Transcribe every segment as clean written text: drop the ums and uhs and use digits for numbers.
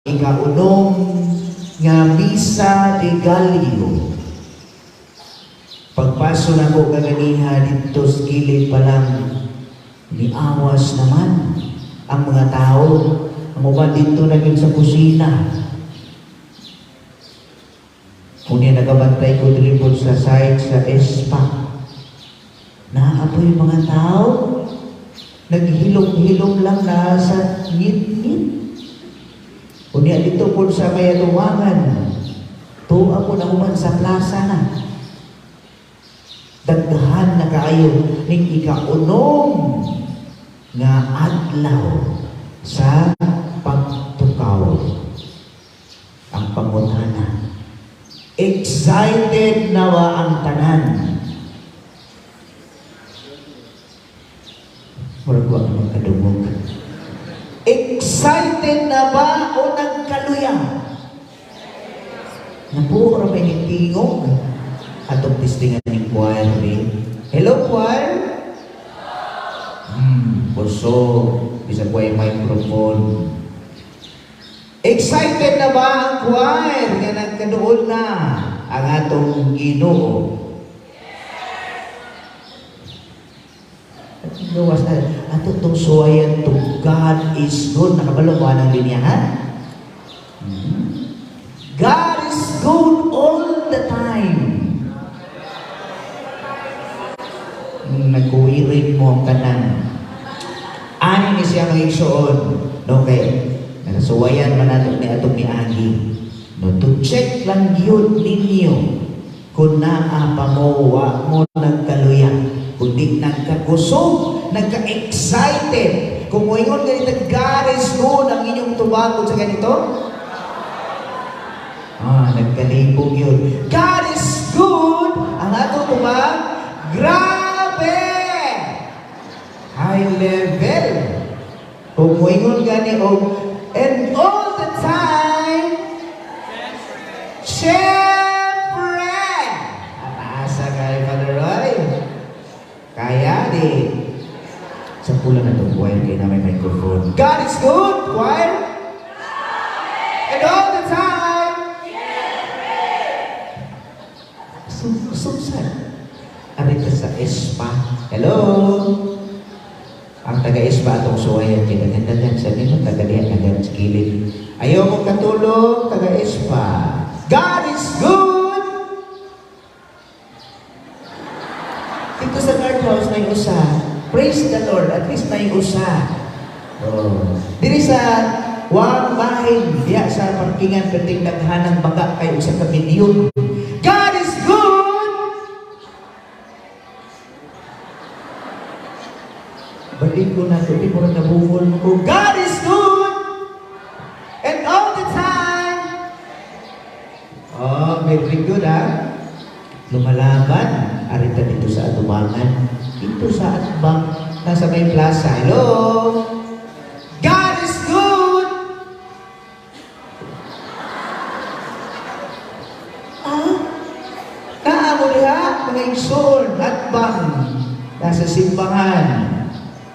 Ikaunom nga Misa de Gallo. Pagpaso nako kaganiha didto sa gilid pa lang, niawas naman ang mga tao. Ang uban didto na gyud sa kusina. Unya nagabantay ko diri pod sa side sa Espa. Naapoy mga tao. Naghilom-hilom lang na sa ngit-ngit. Unya didto pod sa may atuwangan. Tuwa po na human sa plaza na. Daghan na kaayo ning ikaunom nga adlaw sa pagtukaw. Ang pangutana, excited na ba ang tanan? Murag wa magkadungog. Excited na ba o nagkaluya? Nabuo ra may tingog. Atong testingan ning choir ni. Hello, choir. Busog bisag way microphone. Excited na ba ang choir nga nagkaduol na ang atong Ginoo? Gawas na ato tong suwayan to God is good. Nakabalo ko anang linya, ha? God is good all the time. Nagkuwirin mo ang tanan. Ani ni siya mga igsoon. No, kay nakasuwayan man nato ni atong miagi. No, to check lang yun ninyo kung naa pa mo, wa mo nagkaluya, kundi nagkakusog, nagka-excited. Kung moingon ganito, God is good, ang inyong tubagod sa ganito? Ah, nagkalibog yun. God is good, ang atong tubag, grabe! High level. Kung moingon gani og and all the time, syempre! Ataasa kay Father Roy. Kaya di. Sa pula na itong choir, kaya na may microphone. God is good, choir! And all the time! Sumsad. Arita sa Espa. Hello? Ang taga-Espa atong suwayan kay daghan-daghan sa nino, taga diha daghan sa gilid. Ayaw mo katulog, taga-Espa. God is good! Dito sa guard house na usa. Praise the Lord, at least na usa. Oh. Diri sa wang bahin, diya sa parkingan, perting daghanang baga kay usa ka milyon. God is good! Balik ko na ito, di mo rin nabungol ko. God is good! And all the time! Oh, very good, ha? Lumalaban. Arita dito sa atubangan. Dito sa atbang, nasa may plaza. Hello? God is good! Ah? Naamo diha, mga igsoon, atbang, nasa simbahan.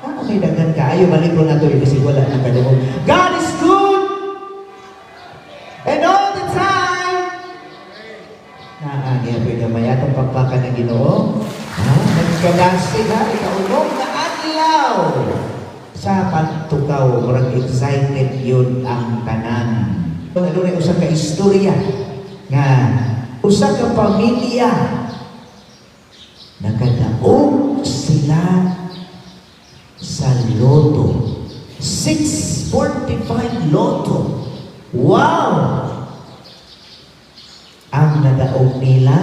Ah, okay, daghan kaayo. Balik ko na ito, kasi wala na kadungog. God is good! And all the time! Naa, niya po gamay atong pagpakan ng Ginoo. Ha? Nagkadasig ha, ikaunong na adlaw sa pagtukaw, murag excited yun ang tanan. Ano rin usa ka istorya nga usa ka pamilya nakadaog sila sa loto. 645 loto. Wow! Ang nadaog nila,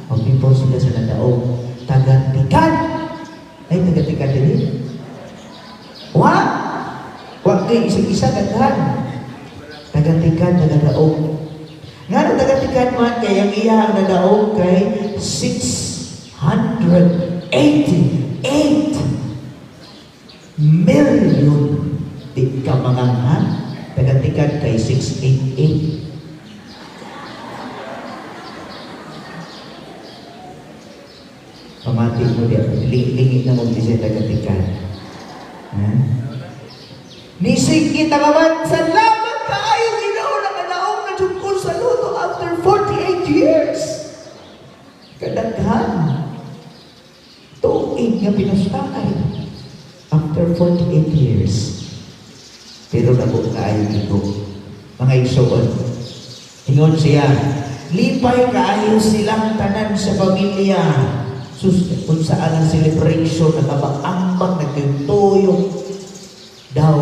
o people sila sa nadaog, tagatikan. Ay, tagatikan din. Wa! Wa kay isa-isa daghan. Tagatikan, nagadaog. Nga na tagatikan man, kay ang iya ang nadaog kay 688 million. Di ka manganghan. Tagatikan kay 688. Pamati mo diya, lingi na mo di siya tagatikan. Ha? Nisingit ang aman, salamat kaayo Ginoo. After 48 years. Kadaghan. Tuig nga pinustaay. After 48 years. Pero dako kaayo igo. Mga igsoon. Ingon siya, lipay kaayo silang tanan sa pamilya. Sus, kung saan ang celebration, nagabang-ambak, nagtuyok daw,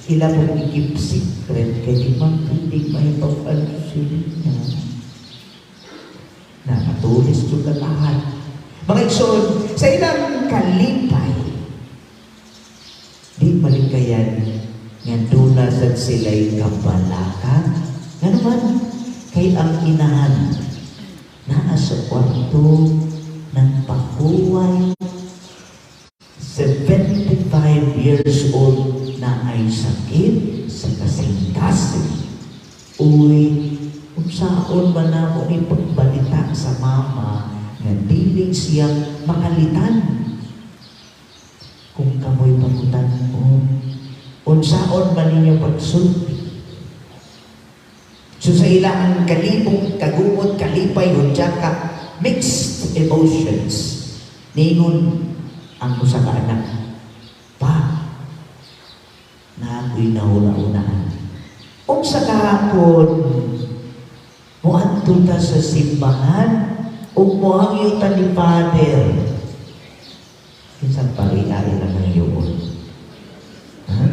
ila pong i-keep secret, kay di man pwedeng mahibawaan sila niya. Na matulis yung lahat. Mga igsoon, sa ilang kalipay, di malikayan nga duna sad sila'y kabalaka. Nga naman, kay ang inahan naa sa kwarto ng pahuway, 75 years old na ay sakit sa kasing-kasing. Uy, unsaon man namo ni pagbalita sa mama nga dili siya makalitan? Kung kamoy pangutan-on, unsaon man ninyo pagsulti? So sa ilang kalibong, kagumot, kalipay, hunjaka, mixed emotions. Ningon ang usa ka anak, "Pa, naa ko'y nahuna-hunaan. Unsa kahapon, moadto ta sa simbahan ug mohangyo ta ni Father." Kinsang pari ay lang ang yun? Ha?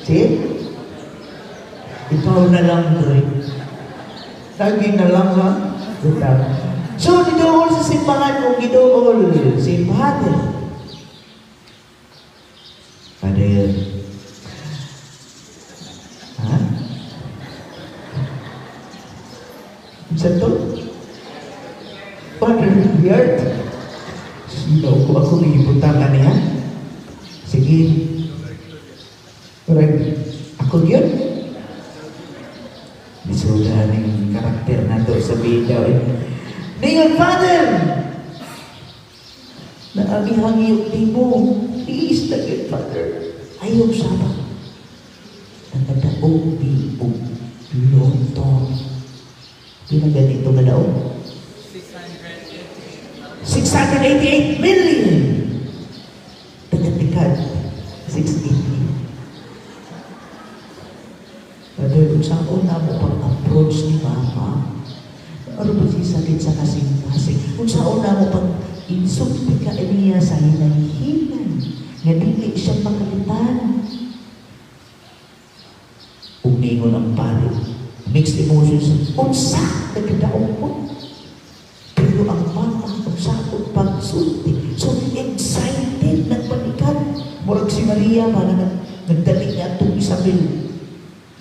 See? Ikaw na lang, Dre. Lagi na lang, ha? Bitaw. So, giduol sa simbahan kung giduol si Father. Father. Ha? Unsa to? Father Yard. Sino ko ako gibutangan niya? Sige. Alright. Ako yun. Lisuda ng karakter nato sa video. Ningon, "Father! Naa mi hangyo nimo. Please na gyud, Father. Ayaw saba. Nagadaog di og lotto." Pila ganito nga daog? 688 million. Tagatikad. 688. "Father, kung saan na mo pag-approach ni Mama, ano ba si sakit sa kasing-kasing? Kung saan na mo pag insulti ka niya sa hinay-hinay, nga dili siya makalitan." Ug ningon ang pari, mixed emotions, "Unsa, nagkadaog mo?" Pero ang mama, unsa akong pagsulti? So excited, nagpanikan. Murag si Maria ba na nagdali niya atong Isabel.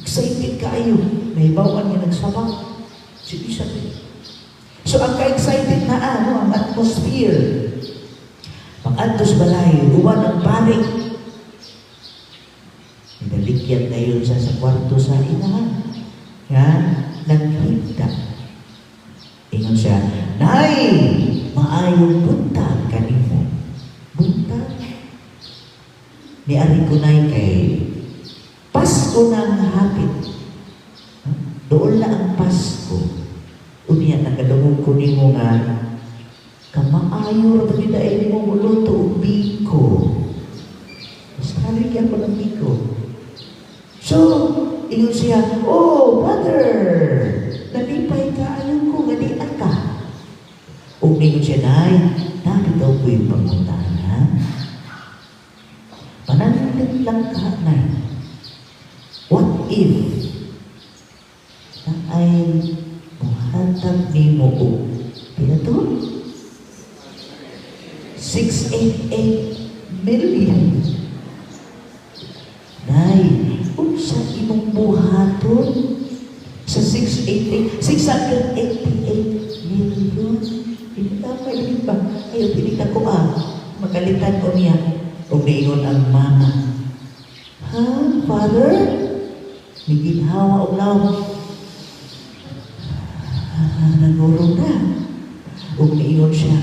Excited kaayo. Nahibawan niya nagsabak si Isabel. So ang ka-excited na ano, ang atmosphere. Pag-adto sa balay, uwan ang pari. Nidalikyan na yun siya sa kwarto sa inahan. Nga, naghigda. Ingon siya, "Nay, maayong buntag kanimo." "Buntag. Niari ko, Nay, kay Pasko na ang hapit. Huh? Doon na ang Pasko. Unya, nakadungog ko nimo nga kamaayo ra ba gid nimo muluto og biko. Mas kali ako ng biko." So, ingon siya, "Oh, brother, nalipay kaayo ko, nga di ka." Ug ningon siya, "Nay, naa bitaw ko'y pangutana. Pananlit lang ka, Nay. What if na ay muhatag nimo og pila to? 688 million. Nay, unsa imong buhaton sa 688, 688 million? Pinatapay din ba? Ayaw, pinita ko ah. Makalitan ko niya." Ug niingon ang mama, "Ha, Father?" Niginhawa og law. Ah, nagurong na. Ug niingon siya,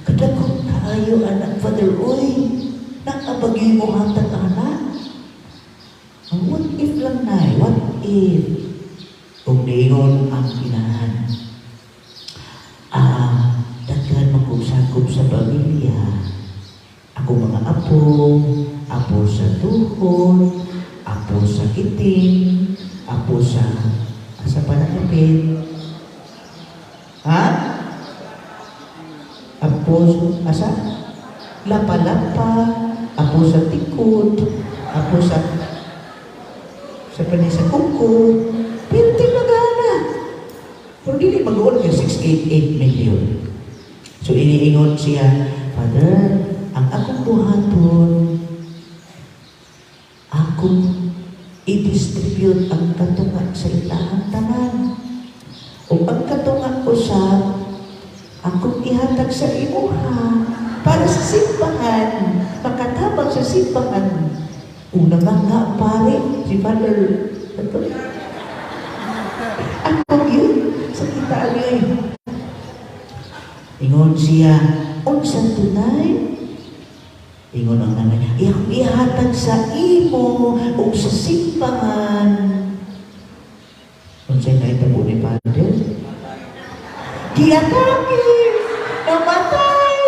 "Kadako kaayo anak, Father, uy. Naa ba gyuy mo hatag ana?" "What if lang, Nay, what if?" Kung niingon ang inahan, "Daghan man kong sakop sa pamilya. Ako mga apo, apo sa tuhod, apo sa kiting, apo sa asa pa nakapit? Ha? Apo asa? Lapa-lapa, apo sa tikod, apo sa panay sa kuko." Pero tinagana. Pero dili mag-uon kay 688 million. So iniingon siya, "Father, ang akong buhaton, akong i-distribute ang katunga sa ilahang tanan. O ang katunga usab, akong ihatag sa imuha para sa simbahan, makatabang sa simbahan." Una nga pare, si Father, ito, ako yun, sa kita niya eh. Ingon siya, "Unsa tunay?" Ingon ang nanay, "Iyang ihatag sa imo ug sa simbahan." Unsay nahitabo ni Father? Giatake! Namatay!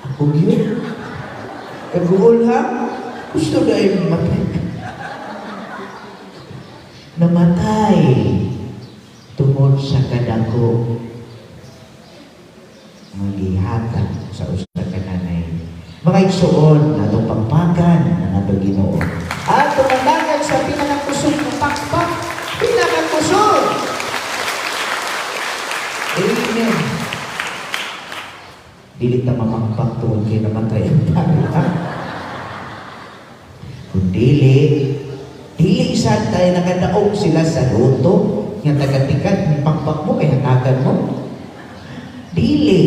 Ako yun. Kaguol ha? Gusto na ay mamatay. Namatay tungod sa kadako nga gihatag sa usa ka nanay. Mga igsoon, atong pakpakan ang atong Ginoo. At tumatagan sa pinakakusog na pakpak, pinakakusog. Amen. Dili ta mapakpak tungod kay namatay ang pare, ha? Kung dili, dili sad tayo nakadaog sila sa lotto nga tagatikan, pakpak mo kay hatagan mo. Dili,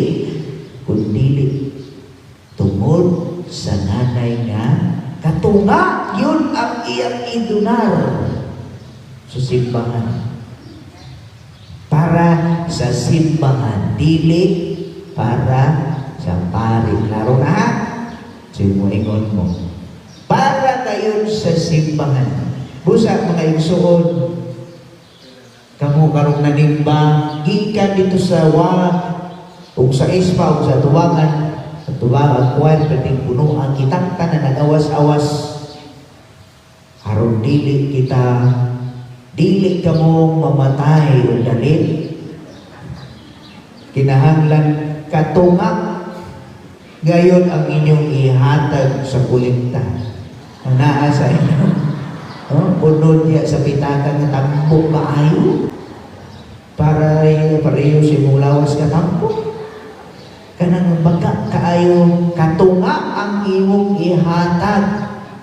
kung dili tungod sa nanay nga katunga yun ang iyang idonar sa simbahan. Para sa simbahan, dili para sa pari. Klaro na ha? Sige mo, ingon mo. Para kayon sa simbahan. Busa mga igsuon, kamo karong nanimba, gikan dito sa wa, ug sa ispa, ug sa tuwangan, sa tuwangan, choir, pwedeng puno ang kitang tanan nag-awas-awas. Aron dili kita, dili kamo mamatay o dalit. Kinahanglan katunga gayon ang inyong ihatag sa kolekta. Ang naa sa inyo. Oh, puno diya sa pitaka nga tambok kaayo. Para pareho sa imong lawas ka tambok. Kanang baga kaayo katunga ang imong ihatag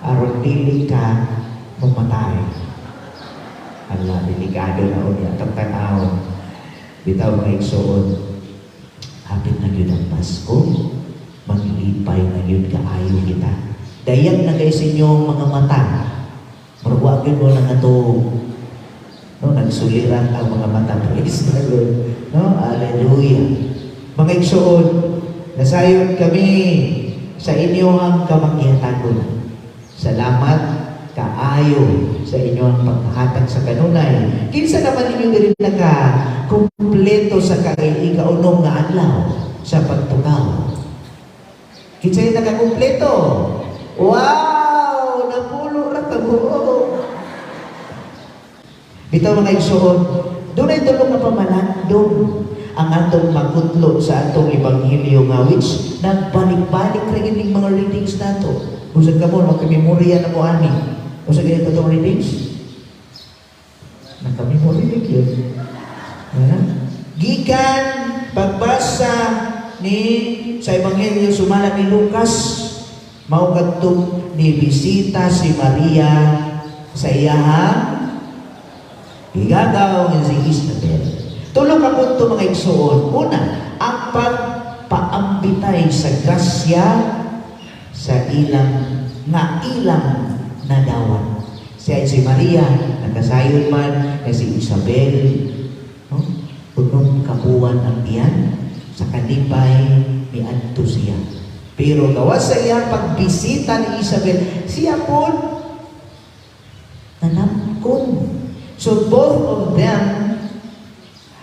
aron dili ka mamatay. Ala, delikado na unya atong tan-awon. Bitaw mga igsoon, hapit na gyud ang Pasko, maglipay na gyud kaayo kita. Dayag na kay sa inyong mga mata. Murag wa gyud mo na nga to, no, nagsuliran ang mga mata. Praise the Lord. No? Hallelujah. Mga igsoon, nasayon kami sa inyong kamaghihatagon. Salamat kaayo sa inyong paghatag sa kanunay. Kinsa naman ninyo diri naka kumpleto sa kay ikaunom nga adlaw sa pagtukaw? Kinsa yung nakakumpleto? Wow! Napulo ra kabuok. Bitaw mga igsoon, dunay tulo ka pamalandong ang atong makutlo sa atong ebanghelyo nga which nagbalik-balik ra gyud ning mga readings nato. Usag kamo magkamemorya na mo ani. Usag ganito atong readings? Nakamemorya gyud. Ha? Gikan pagbasa ni sa ebanghelyo sumala ni Lucas, mao kadtong ni bisita si Maria sa iyahang igagaw nga si Isabel. Tulo ka punto mga igsoon. Una, ang pagpaambitay sa grasya sa ilang nga ilang nadawat. Siya si Maria, nakasayon man nga si Isabel, no? Unom ka buwan ang iyan sa kalipay miadto siya. Pero gawas sa iyang pagbisita ni Isabel, siya po nanamit. Gangkon. So both of them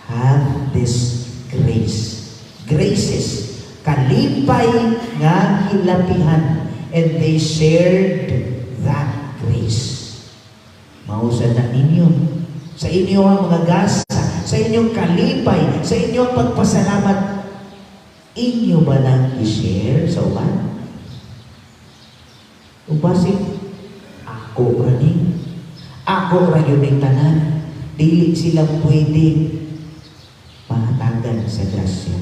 have this grace. Graces. Kalipay nga hilapihan. And they shared that grace. Mao sad na ninyo. Sa inyo ang mga gasa, sa inyong kalipay, sa inyong pagpasalamat, inyo ba nang i-share sa uban? O basig, ako ra ni. Ako ra gyud ning tanan. Dili sila pwede mahatagan sa grasya.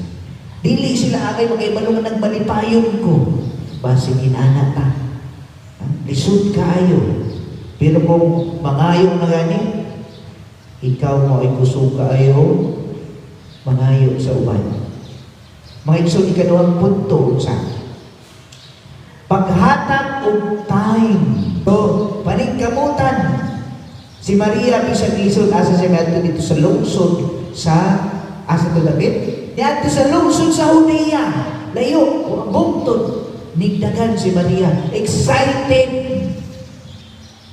Dili sila angay makahibalo nga nagmalipayon ko. Basig inana ta. Ha? Lisod kaayo. Pero kung mangayo na gani, ikaw mo ay kusog kaayo, mangayo sa uban. Mga igsoon, ikaduhang punto sa paghatag og time. So, paningkamutan. Si Maria bisag lisod, asa siya ngadto? Dito sa lungsod sa, asa to, David? Niadto sa lungsod sa Judea. Layo, ang bungtod. Nigdagan si Maria. Excited.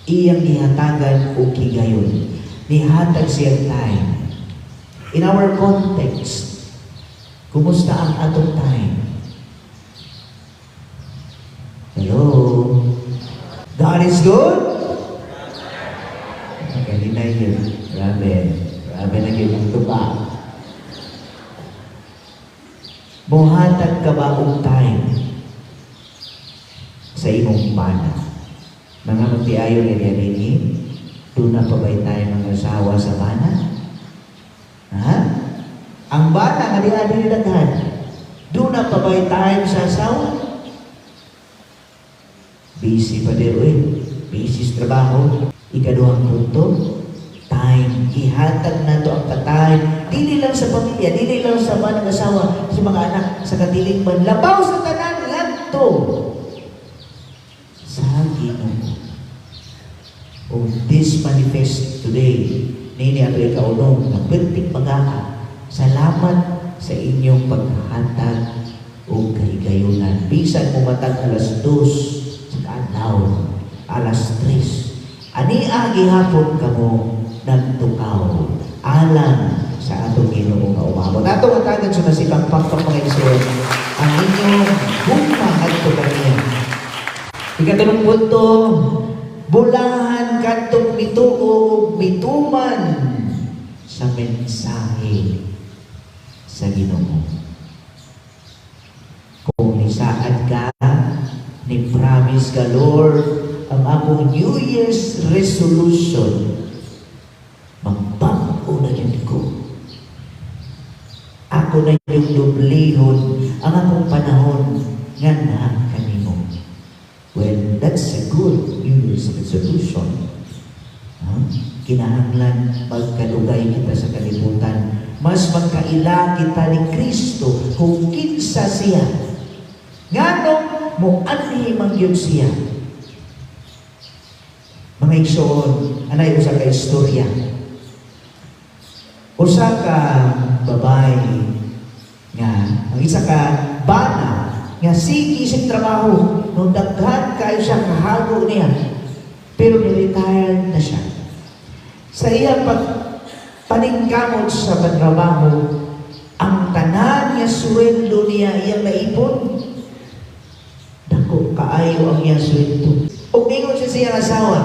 Iyang gihatagan og higayon. Nihatag siya time. In our context, kumusta ang atong time? Hello? God is good? Magaling yun. Grabe. Grabe na yun ang tupa. Muhatag ka ba og time sa imong bana? Mga magtiayon ni dinhi, duna pa ba'y time ang asawa sa bana? Ha? Ang bana nga di diri daghan, duna pa ba'y time sa asawa? Busy pa din, eh. Busy sa trabaho. Ikaduhang punto, time. Ihatag nato ang ka-time. Dili lang sa pamilya, dili lang sa mga asawa, sa mga anak, sa katilingban. Labaw sa tanan ngadto sa Ginoo. O this manifest today, nini ato ikaunong na perting magaa. Salamat sa inyong paghatag og kahigayunan. Bisan mo matag 2:00 sa kaadlaw, 3:00. Ania gihapon kamo nagtukaw alang sa atong Ginoo nga umabot. Atong hatagan sa masipang pakpak, mga igsoon, ang inyong gugma ngadto kaniya. Ikatulong punto, bulahan kadtong mituo ug mituman sa mensahe sa Ginoo. Kung nisaad ka, ni promise ka, "Lord, ang akong New Year's resolution, magbag-o na gyud ko. Ako na yung dublihon ang akong panahon nga naa kanimo." Well, that's a good New Year's resolution. Huh? Kinahanglan magkalugay kita sa kalibutan. Mas magkaila kita ni Kristo kung kinsa siya. Nganong mo-anhi man gyud siya. Mga igsoon, anay usa ka istorya. Usa ka babae nga ang isa ka bana nga sige sa trabaho no, daghan kaayo siya kahago niya, pero ni-retire na siya. Sa iya pag paningkamot sa pantrabaho, ang tanan niya sweldo niya iyang naipon. Dako kaayo ang iyang sweldo. Ug ningon siya sa iyang asawa,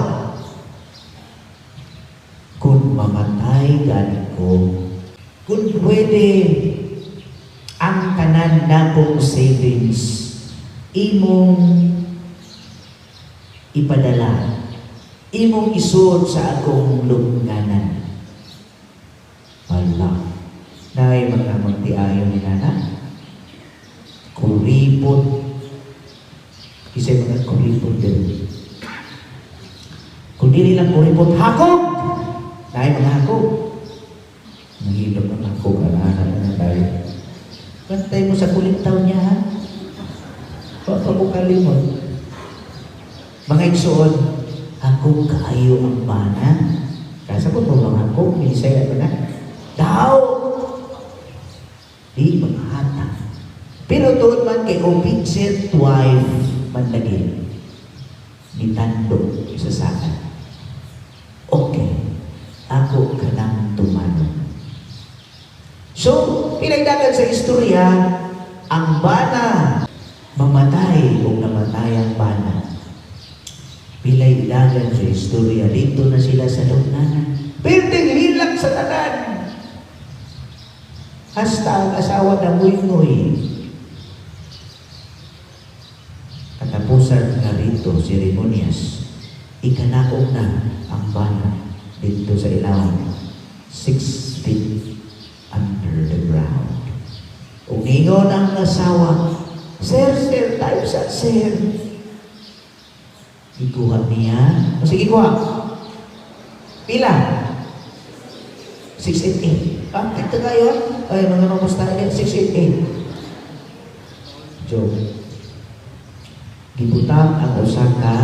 "Kung mamatay gani ko, kung pwede, ang tanan nakong savings imong ipadala, imong isuot sa akong lubnganan." Wala. Naay mga magtiayon ni nana. Kuripot. Kisay mga kuripot din. Kung dili lang kuripot, hakog! Naay mga hakog. Nahilom ng hakog, anak na tayo. Bantay mo sa kulitaw niya, ha? Wa pa ko kalimot. Mga igsoon, hakog kaayo ang bana. Kasabot mo mga hakog, minisaya ba na? Daw! Di maghatag. Pero tuod man kay obedient wife man lagi. Nitando sa saad. Okay. Pinagdagan sa istorya, ang bana mamatay o namatay ang bana. Pilay dagan sa istorya, dito na sila sa lugnanan. Pirting hilak sa tanan. Hasta ang asawa na nguy-nguy. Katapusan nga rito, seremonyas, ikanaog na ang bana dito sa ilawom. 6 feet under the ground. Ug ningon ang asawa, "Sir, sir, tayo sa sir." Ikuha niya. O sige, kuha. Pila? 688. Ah, ito kayo? Ay, mga mamusta niya. 688. Joke. Gibutang ang usa ka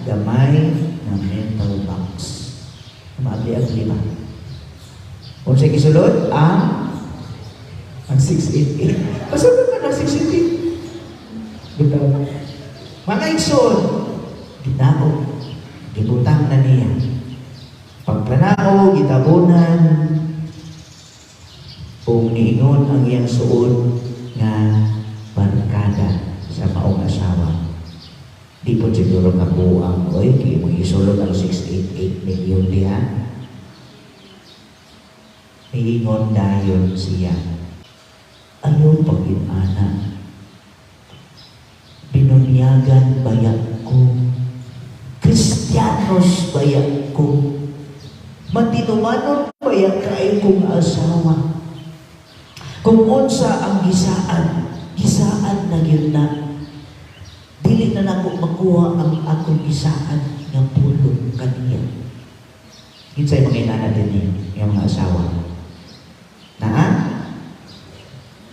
gamay nga metal box. Maabli-abli ba? Unsay gisulod? Ang 688. Basta ba na 688? Bitaw. Mga igsoon, ginaog, gibutang na niya. Pagpanaw, gitabunan, ug niingon ang iyang suod nga barkada sa maong asawa. Di po siguro kabuang, oy, kay mo isulod ang 688 million diha. Niingon dayon siya, "Ayaw pag-inana. Binunyagan baya ko? Kristiyanos baya ko? Matinumanon baya kay kong asawa? Kung unsa ang gisaan, gisaan na gyud na. Dili na nako makuha ang akong gisaan nga pulong kaniya." Kinsay mga inana din ni yung mga asawa? Naa?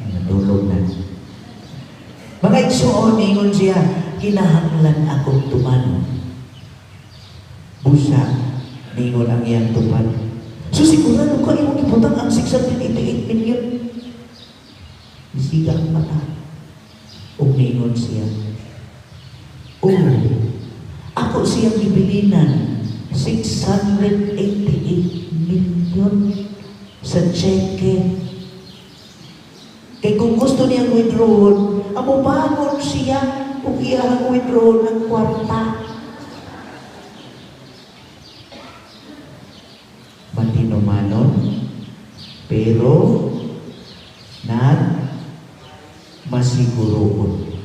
Ang natulog na. Mga igsoon, ingon siya, "Kinahanglan akong tumanon." Busa, ningon ang iyang tupad, "So sigurado ka imong gibutang ang 688 million?" Isiga ang mata. Ug ningon siya, "Oh, ako siyang gibilinan 688 million sa cheque. Kay kung gusto niyang withdraw, amo bangon siya ug iyang withdraw ng kwarta." Matinumanon, pero nag masiguroon.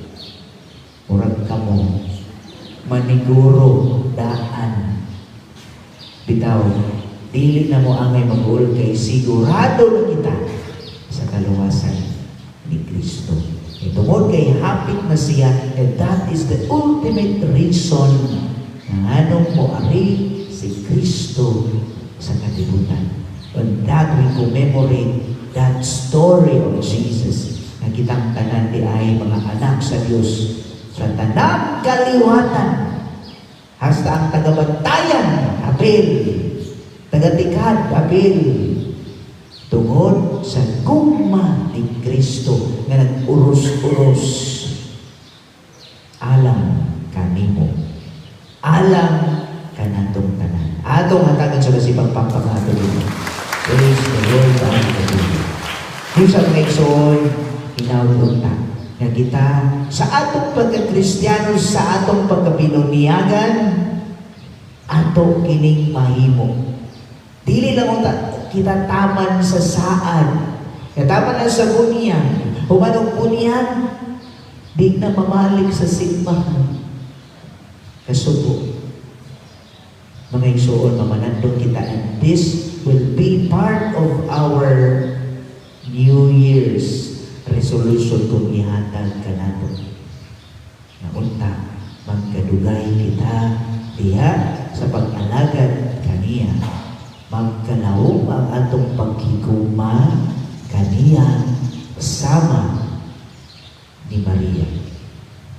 Murag kamo, maniguro daan. Bitaw, dili na mo angay mag kay sigurado na kita sa kaluwasan ni Kristo. E tungod kay hapit na siya, and that is the ultimate reason na anong moari si Kristo sa kalibutan. And that we commemorate that story of Jesus na kitang tanan di ay mga anak sa Dios sa tanang kaliwatan, hasta ang tagabantayan apil, tagatikad apil, tungod sa gugma ni Kristo nga nag-uros-uros alang kanimo, alang kanatong tanan. Atong hatagan sa masipag pagpamato dito. Praise the Lord God. Hallelujah. Sa mga igsoon, hinaut unta nga kita sa atong pagka-Kristiyano, sa atong pagkabinuniyagan, ato kining mahimo. Dili lang unta kita taman sa saad. Nga taman lang sa bunyag. Human og bunyag, di na mamalik sa simbahan. Kasubo. Mga igsoon, mamanandong kita, and this will be part of our New Year's resolution kung ihatag kanato. Nga unta, magkadugay kita diha sa pag-alagad kaniya. Magkalawom ang atong paghigugma kaniya sama